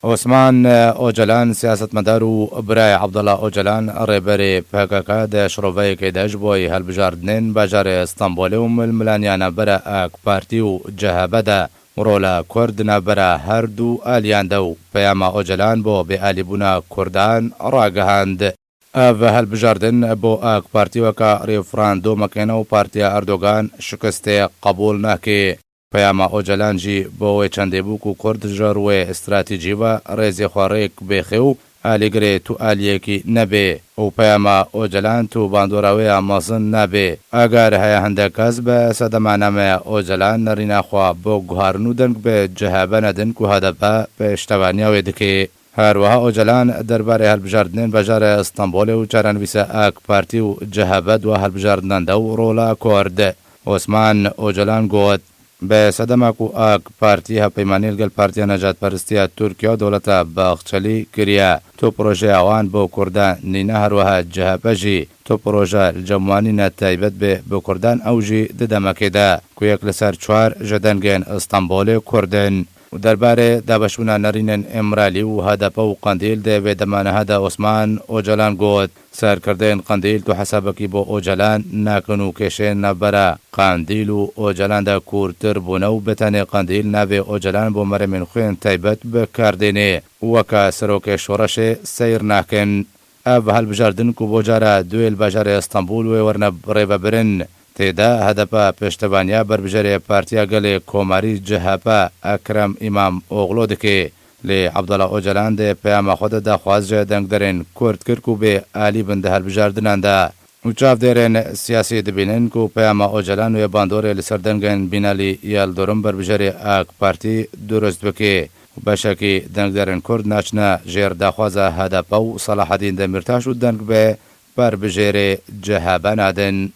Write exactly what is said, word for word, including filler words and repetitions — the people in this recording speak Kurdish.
Osman Ocalan, siyasetmedar û birayê Abdullah Ocalan, rêberê P K K, di şiroveyekê de ji bo hilbijardinên bajarê Stenbolê û milmilaniyana bera AK Partî û C H P de rola Kurd di navbera her du aliyan de û peyama Ocalan bo bêalîbûna Kurdan ragihand. Ev hilbijardin bo AK Partî weka referandûmeke ne û Partiya Erdogan şikestê qebûl nake. Peyama Ocalan jî bo wê çendê bû ku Kurd ji rûyê stratejî ve rêzê xwe rêk bêxe û alîgirê tu aliyekî nebê û peyama Ocalan tu bandora wê ya mezin nabê. Eger heye hindek kes bi sedema nameya Ocalan nerîna xwe bo guharin û deng bi C H P nedin ku H D P pêştevaniya wê dike. Her wiha Ocalan derbarê hilbijardinên bajarê Stenbolê û çarenivîsa AK Partî û C H P di hilbijardinan de û rola Kurd. Osman Ocalan got, bi sedema ku AK Partî hevpeymanî li gel Partiya Necatperestiya Tirkiye û dewleta Baxçelî kiriye, tu projeya wan bo Kurdan nîne, her wiha C H P jî tu proje li cem wan nîne taybet bê bi Kurdan, ew jî di demekê de ku yek li ser çar ji dengên Stenbolê Kurd in. û derbarê dabeşbûna nerînên Îmralî û H D P û Qendîl di vê demaniha de Osman Ocalan got, serkirdeyên Qendîl tu hesabekî bo Ocalan nakin û kêşeyên navbera Qendîl û Ocalan de kûrtir bûne û bi tenê Qendîl navê Ocalan bo meremên xwe yên taybet bi kar dêne û weke serokê şoreşê seyr nakin. Ev hilbijardin ku bo cara duyê li bajarê Stenbûl wê werine rêvebirin, tê de H D P pêştevaniya berbijêrê Partiya Gelê Komarî C H P Ekrem Îmamoğlu dike. Lê Abdullah Ocalan di peyama xwe de daxwaz ji dengderên Kurd kir ku bê alî bin di hilbijardinan de. Û çavdêrên siyasî dibînin ku peyama Ocalan wê bandorê li ser dengên Binalî Yildirim, berbijêrê AK Partî, durust bike. Beşekî dengderên Kurd naçine jêr daxwaza H D P û Selahedîn Demîrtaş û deng bi berbijêrê C H P nadin.